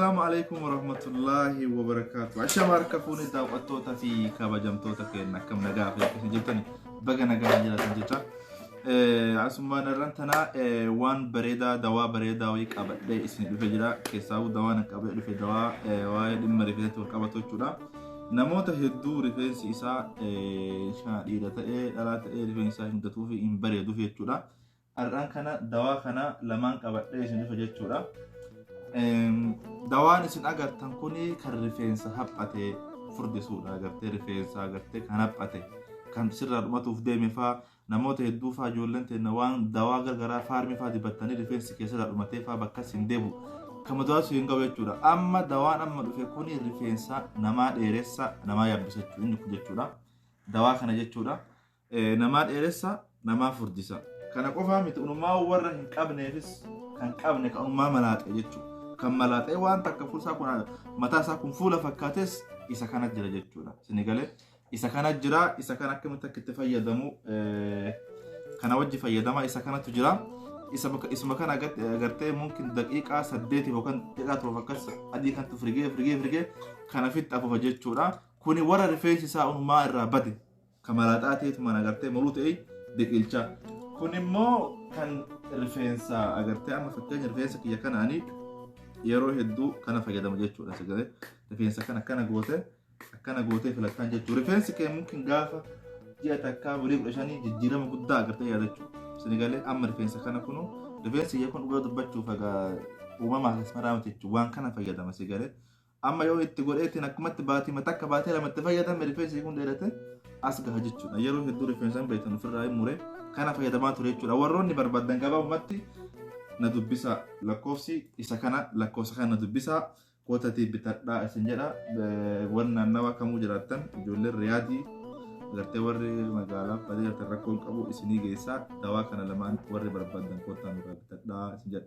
Assalaamu alaikum warahmatullaahi wabarakaatu. Ashama harka fuunee daawwattoota fi kabajamtoota keenya, akkam nagaa fi akkasii jirtani? Baga nagaa jiraatan jecha. Asumaan irraan tana waan bareedaa, dawaa bareedaa wayii qabadhee isin dhufe jira. Keessaawuu dawaa na qabee dhufe dawaa waa'ee dhimma rifeensatti wal qabatu jechuudha. Namoota hedduu rifeensi isaa dhiira ta'ee dhalaa ta'ee rifeensi isaa hin gatuu fi hin bareeduuf jechuudha. Har'aan kana dawaa kana lamaan qabadhee isin dhufe jechuudha. Dawaan isin agartan kuni kan rifeensa haphate furdisuudha. Agartee rifeensa agartee kan haphate kan sirraa dhumatuuf deeme faa, namoota hedduu faa, ijoolleen teenya waan dawaa gargaraa faarmii faa dibattanii rifeensi keessarraa dhumatee faa bakka isin deebu kan madaasuu hin qabu jechuudha. Amma dawaan amma dhufe kuni rifeensa namaa dheeressa, namaa yaabbisa jechuudha inni kun jechuudha. Dawaa kana jechuudha. Namaa dheeressa, namaa furdisa. Kana qofaa miti, unumaa warra hin qabneefis, kan qabne kan unumaa malaaxee jechuudha. Kan malaaxee waan takka fuulsaa kun mataa isaa kun fuula fakkaates isa kana jira jechuudha. Isin galee isa kana jira, isa kana akkamitti akka itti fayyadamu kana wajji fayyadama isa kanatu jira. Isa isuma kana agartee mumkin daqiiqaa 8 yookaan daqiiqaa 7 akkas adii kantu firgee firgee firgee kana fitti afuufa jechuudha. Kuni warra rifeensi isaa unumaa irraa bade kan malaaxaa ta'etu mana agartee moluu ta'e biqilcha. Kun immoo kan rifeensa agartee amma fakkeenya rifeensa kiyya kana ani yeroo hedduu kana fayyadamu jechuudha. Sagalee rifeensa kana akkana goote akkana gootee filattaan jechuudha. Rifeensi kee mumkin gaafa ji'a takkaa bulii 15 jijjiirama guddaa agartee yaadachuu. Sagalee amma rifeensa kana kunu rifeensi kiyya kun dhugaa dubbachuuf egaa uumamaa keessumaa miti jechuudha. Waan kana fayyadama sagalee. Amma yoo itti godheetiin akkumatti baatii matakka baatee lamatti fayyadame rifeensi kun dheerate as gaha jechuudha. Yeroo hedduu rifeensa beektan ofirraa hin mure kana fayyadamaa ture jechuudha. Warroonni barbaadan gabaabumatti na dubbisa, lakkoofsi isa kana, lakkoofsa kana na dubbisa kootatii bitadhaa isin jedha. Warri naannawa kamuu jiraattan, ijoolleen Riyaadii agartee warri magaalaa badee jirtan rakkoo hin qabu, isinii geessaa. Dawaa kana lamaan warri barbaadan kootaa nurraa bitadhaa isin jedha.